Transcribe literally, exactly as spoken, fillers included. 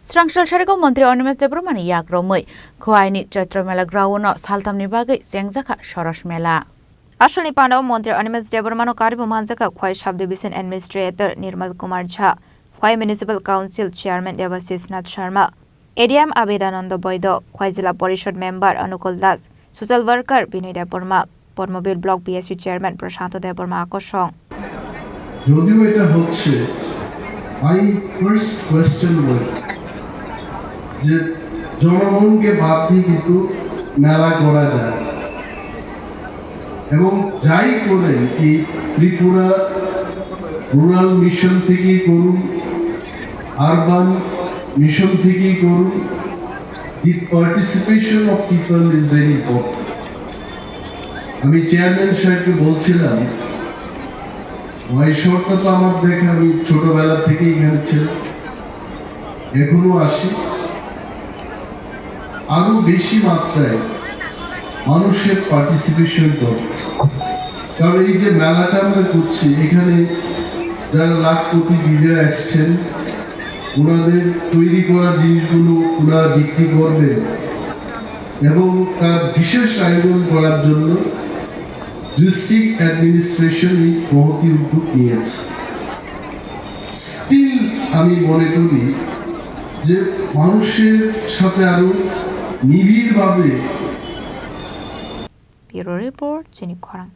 Srangsil Sarigo Montri Animesh Debbarmani yak romwi Khwaini Chaitra Mela ground-o saltamni bagwi chengjakha Soros Mela. Asalni pandao Montri Animesh Debbarmano karibo manjakha Khwai Sub-Division Administrator Nirmal Kumar Jha, Khwai Municipal Council Chairman Debashish Nath Sharma, A D M Abedananda Boido, Khwai Jila Porishod Member Anukul Das, Social Worker Binoy Debbarma, Padmabir Block B S U Chairman Prashanto Debbarma akosong. যদিও এটা হচ্ছে, my first question was যে জনগণকে বাদ দিয়ে কিন্তু মেলা করা যায়, এবং যাই করেন, এই ত্রিপুরা রুরাল মিশন থেকেই করুন, আরবান মিশন থেকেই করুন, the participation of people is very important. আমি চেয়ারম্যান সাহেবকে বলছিলাম, মহেশ্বরটা তো আমার দেখা, আমি ছোটবেলা থেকেই এখানে ছিলাম, এখনো আসি। আরো বেশি মাত্রায় মানুষের পার্টিসিপেশন দরকার, কারণ এই যে মেলাটা আমরা করছি, এখানে যারা লাখপতি দিদিরা এসছেন, ওনাদের তৈরি করা জিনিসগুলো ওনারা বিক্রি করবেন এবং তার বিশেষ আয়োজন করার জন্য ডিস্ট্রিক্ট অ্যাডমিনিস্ট্রেশন এই মহতী উদ্যোগ নিয়েছে। স্টিল আমি মনে করি যে মানুষের সাথে আরো নিবিড়ভাবে Bureau Report, Chini Khorang.